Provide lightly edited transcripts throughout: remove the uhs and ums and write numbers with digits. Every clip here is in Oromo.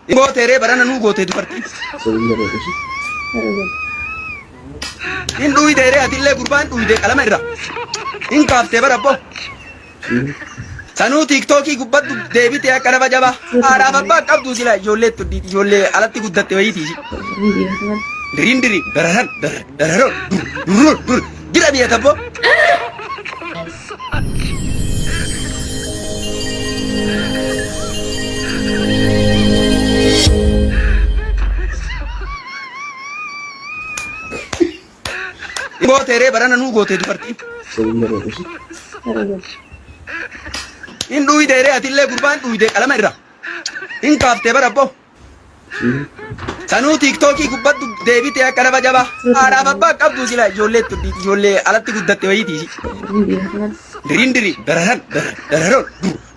Gootee ree barana nuu gootee dubartiin. Hin dhuydee ree atillee gurbaan dhuyde qalama irra. Hin kaaftee bara abboo. Sanuu tiiktookii gubbaddu deebitee akka nama jabaa. Haadhaaf abbaa qabdu sila ijoollee ijoollee alatti guddatte wayiiti. Diriin diri dararan dararoon dur dur jira biyya tabboo. Gootee ree barana nuu gootee dubartiin. Hin dhuydee ree atillee gurbaan dhuydee qalama irra. Hin kaaftee bara abboo. Sanuu tiiktookii gubbaddu deebitee akka nama jabaa. Haadhaaf abbaa qabdu sila ijoollee ijoollee alatti guddatte wayiiti. Diriin diri dararan dararoon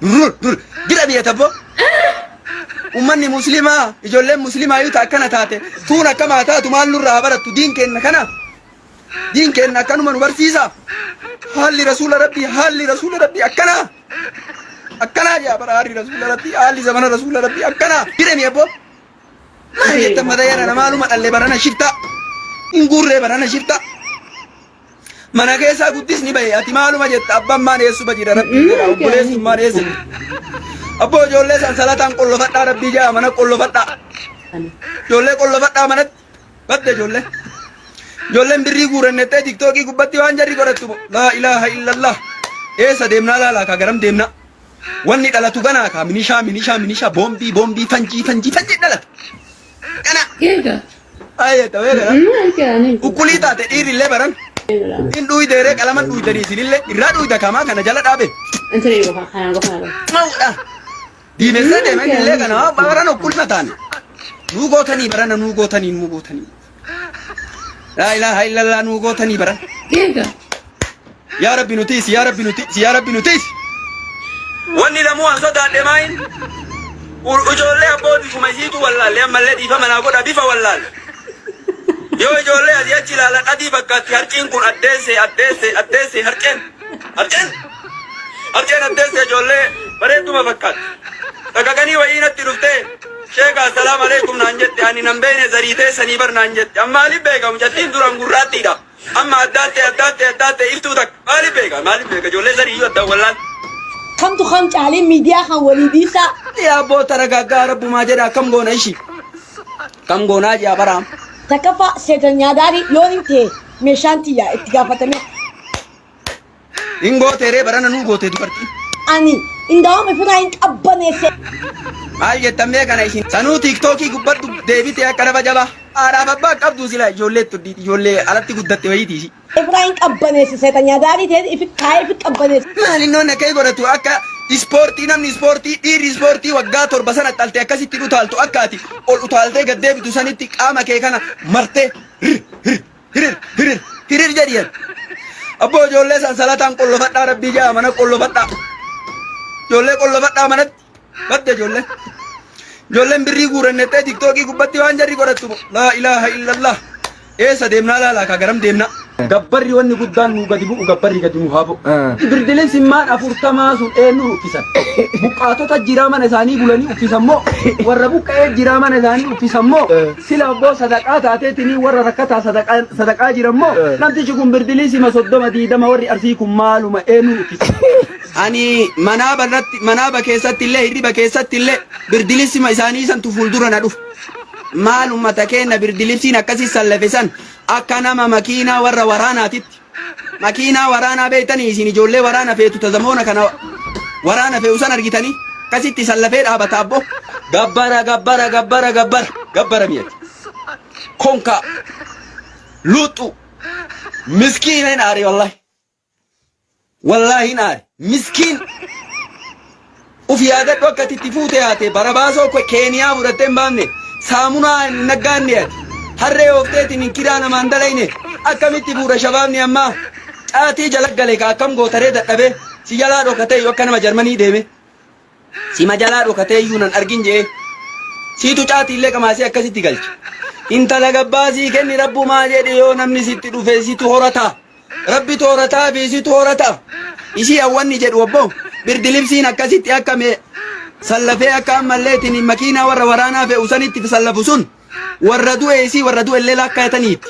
dur dur jira biyya tabboo. Ummanni muslimaa ijoolleen muslimaa yoo akkana taate tuun akkamaa taatu maal nurraa barattu diin kenna kana. Diin kenna akkanuma nu barsiisa. Haalli rasuula rabbii haalli rasuula rabbii akkanaa. Akkanaa jaa bara haalli rasuula rabbii haalli zamana rasuula rabbii akkanaa. Jiremi abboo. Maal jettan mata yarana maaluma dhalle barana shifta. Hin guurree barana shifta. Mana keessaa guddisni bahe ati maaluma jetta abbaan maan eessuma jira rabbii jedha obboleessummaan eessa jira. Abboo ijoollee sansalataan qollofadhaa rabbii jaa mana qollofadhaa. Ijoollee qollofadhaa manatti. Badde ijoollee. Ijoolleen birrii guurannettee tiktookii gubbatti waan jarri godhattu laa ilaaha illallah. Eessa deemnaa laalaa kaa garam deemnaa. Wanni dhalatu ganaa kaa minishaa minishaa minishaa boombii boombii fanjii fanjii fanjii dhalata. Gana. Eega. Ayyee ta'ee gara. Ukkulii taate dhiirri illee baran. In dhuyideeree qalaman dhuyidanii isinillee irraa dhuyida kamaa kana jala dhaabe. Mawudha. Diimessee deema inni illee kana barana ukkulma taane. Nuu gootanii barana nuu gootanii nuu gootanii. Laa ilaaha illallah nuu gootanii barana. Eega. Yaa Rabbi nu tiisi yaa Rabbi nu tiisi yaa Rabbi nu tiisi. Wanni lamuu an sodaadhe maayin ijoollee abboo bifuma isiitu wallaalle ammallee dhiifama naa godha bifa wallaalle. Yoo ijoollee asii achi ilaalan adii fakkaatti harciin kun addeesse addeesse addeesse harceen harceen harceen addeesse ijoollee bareedduma fakkaatti. Dhaqaqanii wayii natti dhuftee sheeka assalaamu alaikum naan jette ani nan beekne zarii teessanii bar naan jette amma maaliif beeka mucattiin duraan gurraattiidha. Amma addaatte addaatte addaatte iftuu takka maaliif beeka maaliif beeka ijoollee zarii iyyuu addaan wallaan. Kamtu kam caalee miidiyaa kan walii dhiisaa. Yaa abboo taragaaggaa rabbumaa jedha akkam goona ishi. Kam goonaa ji'a baraam. Takkaffaa seetan nyaadaarii yoon hin ta'e meeshaan tiyyaa itti gaafatamee. Hin gootee ree barana nuu gootee dubartiin. Ani indaawam ifirraa hin qabbaneesse. Maal jettan mee kana isin. Sanuu tiiktookii gubbaddu deebitee akka nama jabaa. Haadhaaf abbaa qabdu sila ijoollee ijoollee alatti guddatte wayiiti ishii. Ifirraa hin qabbaneesse seetan nyaadaarii ta'e ifi kaayee ifi qabbaneesse. Maal innoon akka godhatu akka ispoortii namni ispoortii dhiirri ispoortii waggaa 7 sana xalte akkasitti utaaltu akka ati ol utaaltee gad deebitu sanitti qaama kee kana martee hir hir hirir hirir hirir jedhi jedhi. Abboo ijoollee sansalataan qollofadhaa rabbii jaa mana qollofadhaa. Ijoollee qollofadhaa manatti badde ijoollee. Ijoolleen birrii guurannettee tiktookii gubbatti waan jarri godhattu laa ilaaha illallah. Eessa deemnaa laalaa kaa garam deemnaa. Gabbarri wanni guddaan nuu gadi bu'u gabbarri gadi nu haa bu'u. Birdilimsimmaan 40 sun eenyu uffisan? Buqqaatota jiraa mana isaanii bulanii uffisan moo? Warra buqqa'ee jiraa mana isaanii uffisan moo? Sila abboo sadaqaa taateetinii warra rakkataa sadaqaa jiran moo? Namtichi kun birdilisima 30 20 warri arsii kun maaluma eenyu uffisan? Ani manaaba irratti manaaba keessatti illee hirriba keessatti illee birdilisima isaanii santu fuuldura na dhufa. Maal ummata keenna birdilibsiin akkasi sallafe san akka nama makiinaa warra waraanaatitti. Makiinaa waraanaa beektanii isin ijoollee waraana feetu ta zamoona kana waraana fe'u san argitanii akkasitti sallafee dhaabata abbo. Gabbara gabbara gabbara gabbara gabbara miyati. Konkaa luuxxu miskiina hin aare wallahi. Wallaahi hin aare. Miskiin. Uf yaadadhu akka ati itti fuute haate bara baasoo Keeniyaa fudhattee hin baafne. Saamunaa hin naggaanne ati. Harree oofteetiin hin kiraa namaan dalayne. Akkamitti fuudha shabaabni ammaa. Caatii jala gale ka akkam gootaree dadhabee. Si jalaa dhokatee iyyuu akka nama Jarmanii deeme. Sima jalaa dhokatee iyyuu nan argin je'ee. Siitu caatii illee qamaasee akkasitti galche. Intala gabbaasii kenni rabbumaa jedhi yoo namni sitti dhufe situ horata. Rabbitu horataa fi isitu horata. Isii hawwanni jedhu obbo birdilibsiin akkasitti akka mee Sallafee akka ammallee ittiin makiinaa warra waraanaa fe'u sanitti sallafu sun warra du'e isii warra du'e illee lakkaa'ataniitti.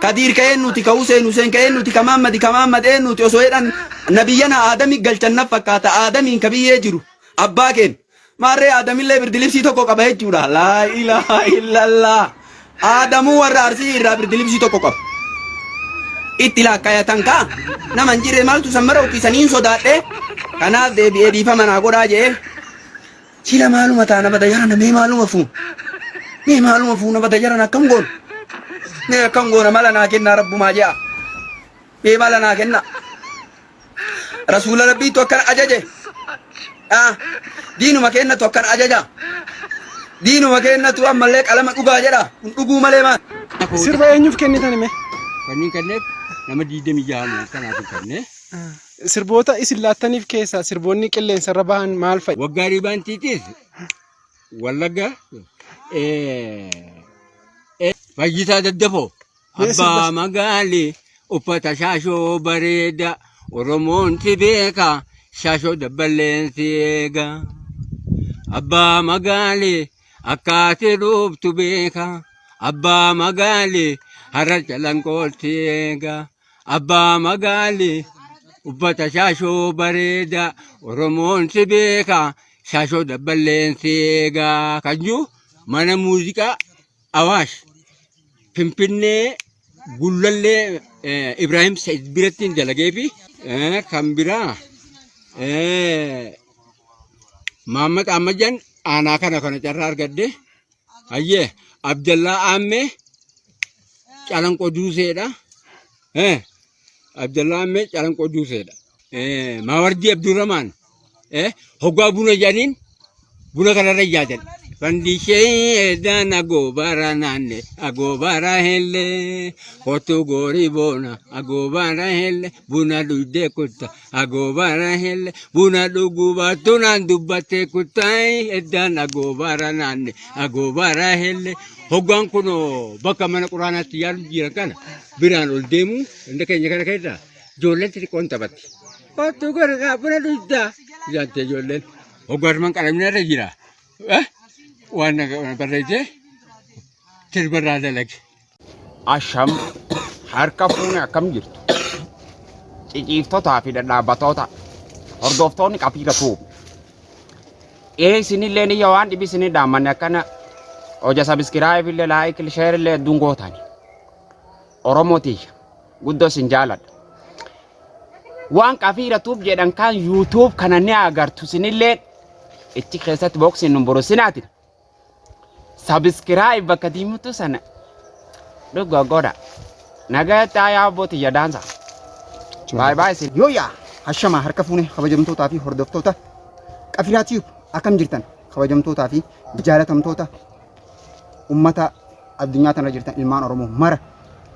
Kadiir ka eenyuti ka Huseen Huseen ka eenyuti ka Maammadi ka Maammad eenyuti osoo jedhan nabiyyana Aadami galchan na fakkaata Aadamiin ka biyyee jiru abbaa keen. Maarree Aadamillee birdilibsii tokko qaba jechuudha. Laa ilaaha illallah. Aadamuu warra Arsii irraa birdilibsii tokko qaba. Itti laakkayatan kaa nama hin jirre maaltu san mara uffisaniin sodaadhe kanaaf deebi'ee dhiifama naa godhaa jedhee sila maaluma taana bada jarana mee maaluma fuun mee maaluma fuuna bada jarana akkam goona mee akkam goona mala naa kennaa rabbumaa jedha mee mala naa kennaa Rasuula Rabbiitu akkana ajaje. Ah, diinuma keennatu akkana ajaja. Diinuma keennatu ammallee qalama dhugaa jedha. Kun dhuguu malee maal? Sirba eenyuuf kennitan hime? Kanneen kenneef nama 26 moo kanaaf hin kenne. Sirboota isin laattaniif keessaa sirboonni qilleensarra bahan maal fa'i? Waggaa riibaantiitiis Wallagga Fayyisaa Daddafoo Abbaa magaali uffata shaashoo bareeda Oromoon si beeka shaashoo dabballeen si eega. Abbaa magaali akkaati dhuftu beeka Abbaa magaali har'a calanqootti eega. Abbaa magaali uffata shaashoo bareeda Oromoon si beeka shaashoo dabballeen si eega kan jiru mana muuziqaa Awaash Finfinnee Gullallee Ibrahim Said biratti dalagee fi kan biraa Mahammad Ahmadjan aanaa kana kana carraa argadde. Hayyee Abdallaa Aammee Calanqoo Duuseedha. Abdallaa Aammee Calanqoo Duuseedha. Maawardii Abdurramaan hoggaa buna jedhaniin buna kanarra yaadan. Fandishee dana goobara naanne agoobara helle kottu goori boona agoobara helle buna dhugdee kutta agoobara helle buna dhuguu baattu naan dubbatte kuttaa eddaan agoobara naanne agoobara helle hoggaan kun bakka mana quraanaatti yaalu jiran kana biraan ol deemu hunda keenya kana keessa ijoolleen xixiqqoon taphatti. Kottu gorgaa buna dhugdaa jette ijoolleen. Hoggaarman qalamni irra jira. Waan barreessee sirbarraa dalage. Asham harka fuune akkam jirtu? Ciciiftotaa fi dhadhaabbatoota hordoftoonni qafiira tuub. Ee isinillee ni waan dhibi isinii dhaammanne akkana hoja sabiskiraayib illee laayik sheer illee hedduun gootani. Oromoo tiyya guddoo isin jaaladha. Waan qafiira tuub jedhan kan yuutuub kana ni agartu isinillee ichi keessatti boksiin nun borosinaatin. Sabiskiraayib bakka diimtuu sana dhuga godha. Nagayatti ayaa abboo tiyya daansa. Baay baay isin. Yooyyaa hashamaa harka fuune kabajamtootaa fi hordoftoota Qafiraa Tube akkam jirtan kabajamtootaa fi jaalatamtoota ummata addunyaa tanarra jirtan ilmaan Oromoo mara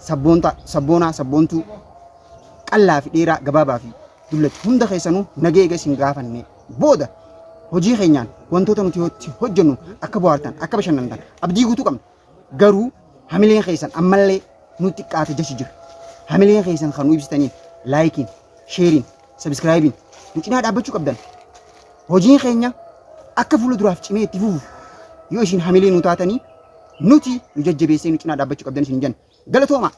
sabboonta sabboonaa sabboontuu qallaa fi dheeraa gabaabaa fi dullacha hunda keessanuu nagee eega isin gaafanne booda hojii keenyaan wantoota nuti hojjennu akka bohaartan akka bashannantan abdii guutuu qabna garuu hamileen keessan ammallee nu xiqqaate jechi jira hamileen keessan kan nu ibsitaniin laayikiin sheeriin sabiskiraayibiin nu cinaa dhaabbachuu qabdan hojiin keenya akka fuula duraaf cimee itti fufu yoo isin hamilee nu taatanii nuti nu jajjabeessee nu cinaa dhaabbachuu qabdan isin jenna galatooma.